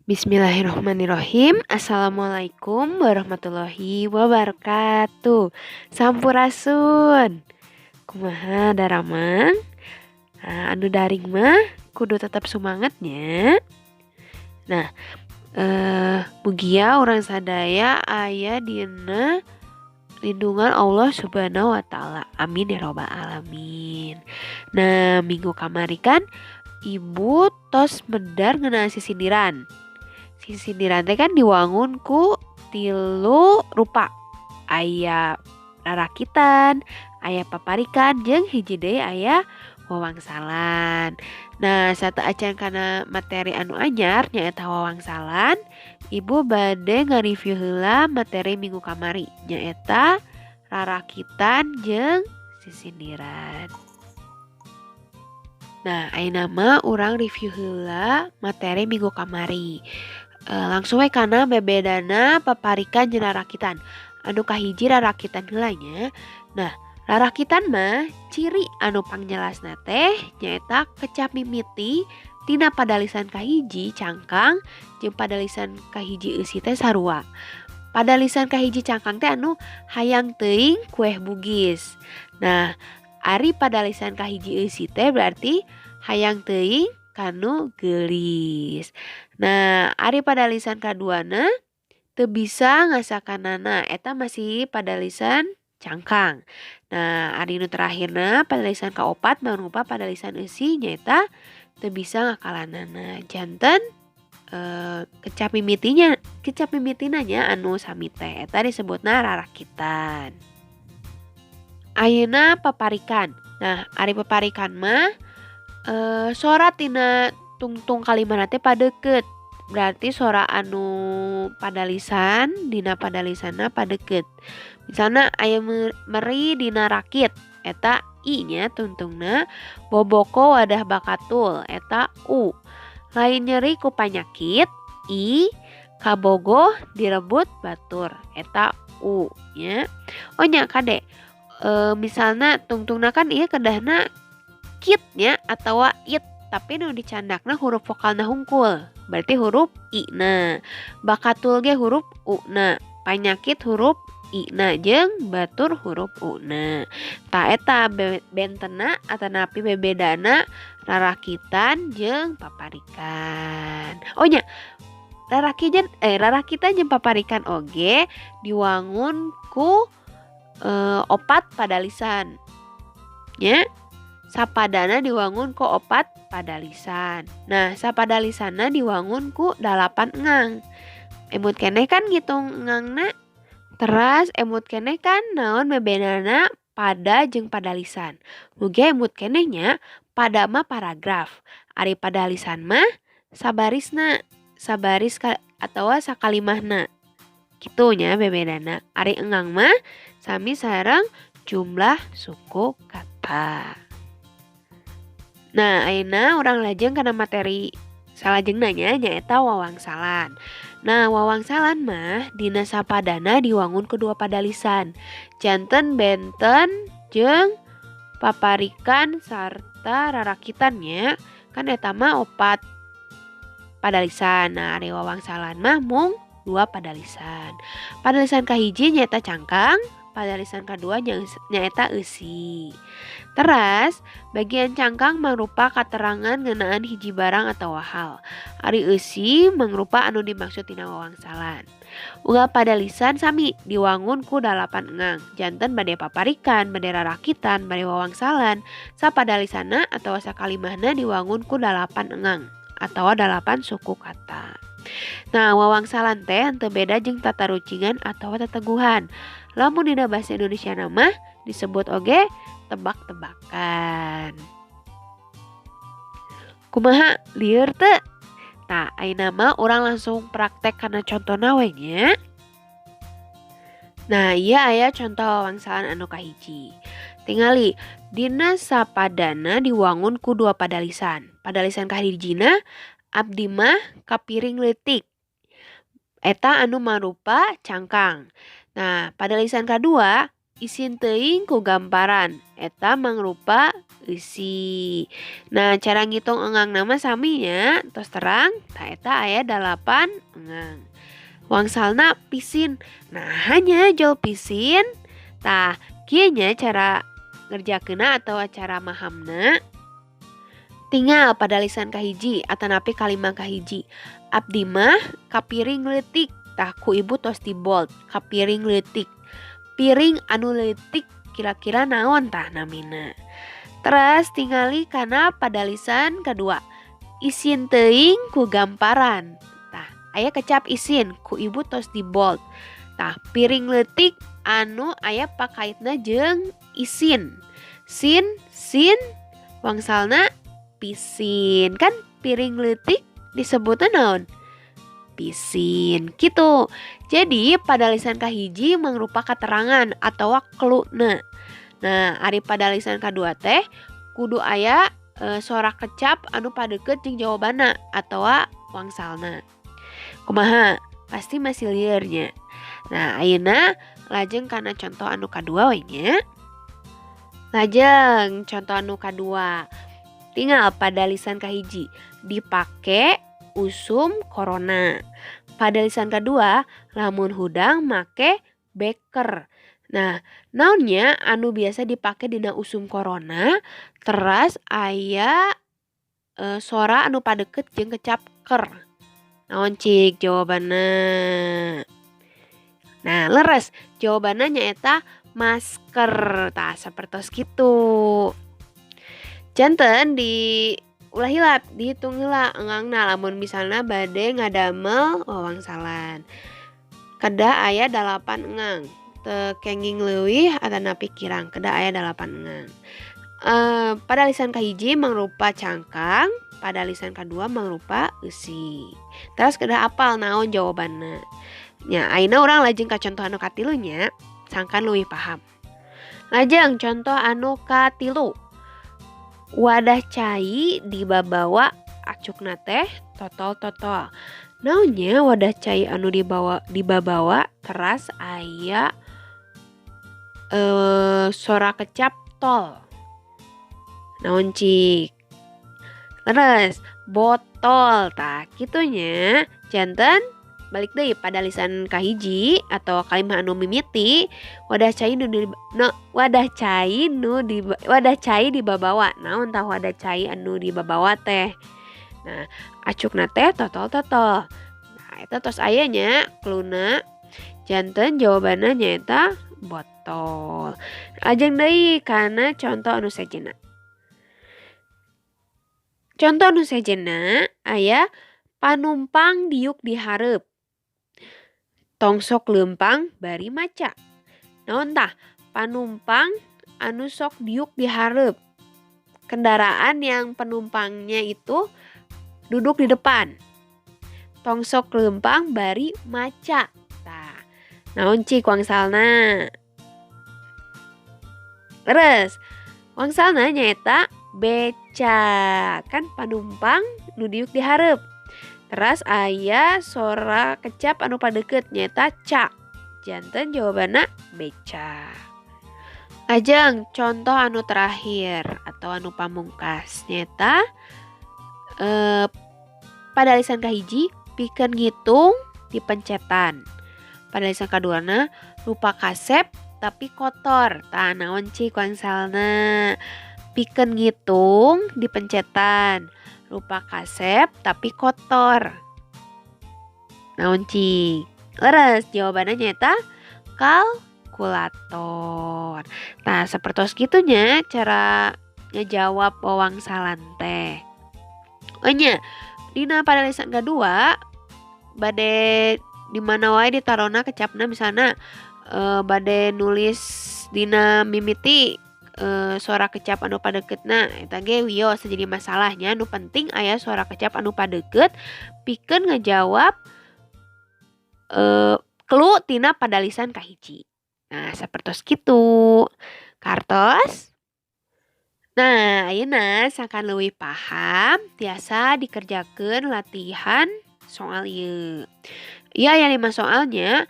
Bismillahirrahmanirrahim. Assalamualaikum warahmatullahi wabarakatuh. Sampurasun. Kumaha daramang? Nah, anu daring mah kudu tetap semangatnya. Nah, mugia urang sadaya aya dina lindungan Allah Subhanahu wa taala. Amin ya robbal alamin. Nah, minggu kamari kan ibu tos medar ngeunaan sisindiran. Sisindiran teh kan diwangun ku tilu rupa. Aya rarakitan, aya paparikan, jeung hiji deui aya wawangsalan. Nah, sateuacan kana materi anu anyar nyaeta wawangsalan, ibu bade ngareview heula materi minggu kamari nyaeta rarakitan jeung sisindiran. Nah, ayeuna mah urang review heula materi minggu kamari. Langsung we kana bebedana paparikan jeung rarakitan. Anu kahiji rarakitan heula nya. Nah, rarakitan mah ciri anu pangjelasna teh nyaeta kecap mimiti tina padalisan kahiji cangkang jeung padalisan kahiji eusi teh sarua. Padalisan kahiji cangkang teh anu hayang teuing kueh bugis. Nah, ari padalisan kahiji eusi teh berarti hayang teuing kanu geulis. Nah, ari padalisan kaduana teu bisa ngasakanana, eta masih padalisan cangkang. Nah, ari nu terakhirna padalisan kaopat mangrupa padalisan eusi nyaeta teu bisa ngakalanana. Janten kecap mimitinya, kecap mimitina nya anu sami teh eta disebutna rarakitan. Ayeuna paparikan. Nah, ari paparikan mah sora tina tungtung kalimahna teh padeukeut. Berarti sora anu padalisan dina padalisanna padeukeut. Misalna aya meri dina rakit eta i nya tungtungna, boboko wadah bakatul eta u. Lain nyeri ku panyakit i, kabogoh direbut batur eta u nya. Oh nya kade, misalna tungtungna kan ieu kedahna kit nya atawa it, tapi nu dicandakna huruf vokalna hungkul berarti huruf i na. Bakatul ge huruf u na, panyakit huruf i na jeung batur huruf u na. Tah eta bentena atanapi bebedana rarakitan jeung paparikan. Oh nya, rarakitan jeung paparikan oge diwangun ku opat padalisan nya. Sapadana diwangun ku opat padalisan. Nah, sapadalisanna diwangun ku 8 engang. Emut keneh kan ngitung engangna. Teras emut keneh kan naon bebedana pada jeung padalisan. Mugi emut keneh nya, pada mah paragraf. Ari padalisan mah sabarisna, sabaris atawa sakalimahna. Kitu nya bebedana. Ari engang mah sami sareng jumlah suku kata. Nah, ayeuna urang lajeng kana materi salajengna nya, nyaeta wawangsalan. Nah, wawangsalan mah dina sapadana diwangun ku dua padalisan. Janten benten jeung paparikan sarta rarakitan nya. Kan eta mah opat padalisan. Nah, ari wawangsalan mah mung dua padalisan. Padalisan kahiji nyaeta cangkang, padalisan kadua nyaeta eusi. Teras, bagian cangkang mangrupa katerangan ngeunaan hiji barang atawa hal. Ari eusi mangrupa anu dimaksud tina wawangsalan. Unggal padalisan sami diwangun ku 8 engang. Janten bade paparikan, bade rarakitan, bade wawangsalan, sapadalisana atawa sakalimahna diwangun ku 8 engang atawa 8 suku kata. Nah, wawangsalan teh henteu beda jeung tatarucingan atawa teteguhan. Lamun dina bahasa Indonesia mah disebut oge tebak-tebakan. Kumaha lieur teu? Tah, ayeuna mah urang langsung praktek kana contona we nya. Nah, ieu aya contoh wawangsalan anu kahiji. Tingali, dina sapadana diwangun ku dua padalisan. Padalisan kahijina abdi mah kapiring leutik. Eta anu marupa cangkang. Nah, padalisan kadua Isin teuing ku gamparan eta mangrupa eusi. Nah, cara ngitung engangna mah sami nya, tos terang tah eta aya 8 engang. Wangsalna pisin. Nah, hanya jol pisin. Tah, kieu nya cara ngerjakeunna atawa cara mahamna. Tinggal pada lisan kahiji atanapi kalima kahiji. Abdi mah kapiring leutik. Tah ku ibu tos di bold kapiring leutik. Piring anu leutik kira-kira naon tah namina. Terus tingali kana padalisan kedua. Isin teuing ku gamparan. Tah aya kecap isin ku ibu tos di bold. Tah piring leutik anu aya pakaitna jeung isin. Sin sin wangsalna pisin. Kan piring leutik disebutna naon? Pisin gitu. Jadi pada lisan kahiji mangrupa keterangan atau kluna. Nah, ari pada lisan kadua teh kudu aya sora kecap anu padeukeut jeung jawabanna atawa wangsalna. Kumaha? Pasti masih lieur nya. Nah, ayeuna lajeng kana contoh anu kadua we nya. Lajeng contoh anu kadua. Tinggal pada lisan kahiji dipake usum corona. Pada lisan kedua lamun hudang make beker. Nah, naonnya anu biasa dipake dina usum corona teras aya sora anu padeukeut jeung kecap ker. Naon cik jawabanna? Nah, leres jawabanna nyaeta masker. Tah sapertos kitu. Janten di ulah hilap dihitung heula engangna lamun misalna bade ngadamel wawangsalan. Kedah aya 8 engang. Teu kenging leuwih atanapi kirang, kedah aya 8 engang. Pada lisan kahiji mangrupa cangkang, pada lisan kadua mangrupa eusi. Terus kedah apal naon jawabanna. Nya ayeuna urang lajeng ka contoh anu katilu nya, sangkan leuwih paham. Lajeng contoh anu katilu. Wadah cai dibabawa acukna teh totol-totol. Naonnya wadah cai anu dibabawa teras aya sora kecap tol. Naon cik? Terus botol tah kitunya. Janten balik deui pada lisan kahiji atau kalimah anu mimiti wadah cai nu di, no, wadah cai nu di, wadah cai dibabawa. Naon tah wadah cai anu dibabawa teh? Nah, acukna teh totol-totol. Nah, eta tos aya nya kluna. Janten jawabanna nyaeta botol. Lajeng deui kana contoh anu sejenna. Contoh anu sejenna aya panumpang diuk di hareup. Tong sok leumpang bari maca. Naon tah? Panumpang anu sok diuk di hareup. Kendaraan yang penumpangnya itu duduk di depan. Tong sok leumpang bari maca. Tah, naon cik wangsalna? Terus wangsalna nyaeta beca. Kan panumpang nu diuk di hareup. Teras aya sora kecap anu padeukeut nyaeta ca. Janten jawabanna beca. Lajeng contoh anu terakhir atau anu pamungkas nyaeta pada lisan kahiji pikeun ngitung dipencetan. Pada lisan kaduana rupa kasep tapi kotor. Tah naon cik wangsalna? Pikeun ngitung dipencetan. Rupa kasep tapi kotor. Naon cik? Leres jawabannya nyaeta kalkulator. Nah, sapertos kitunya cara ngejawab wawangsalan teh. Oh nya, dina pada lisan kedua bade di mana wae ditarona kecapna misalna bade nulis dina mimiti suara kecap anu padeuketna eta ge wios jadi masalahnya. Nu penting aya suara kecap anu padeukeut pikeun ngajawab kelu tina padalisan kahiji. Nah, sapertos kitu. Kartos. Nah, ayeuna sangkan leuwih paham tiasa dikerjakeun latihan soal ieu. Ieu aya 5 soalnya.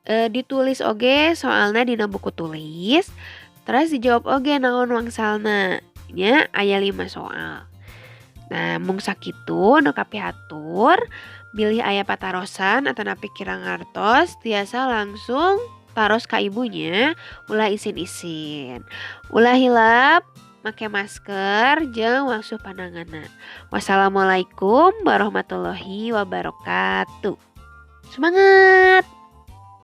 Ditulis oge soalna dina buku tulis, terus dijawab oge naon wangsalna nya, aya 5 soal. Nah, mung sakitu nu kapihatur, bilih aya patarosan atanapi kirang ngartos tiasa langsung taros ka ibunya, ulah isin-isin. Ulah hilap make masker jeung wangsuh pananganna. Wassalamualaikum warahmatullahi wabarakatuh. Semangat!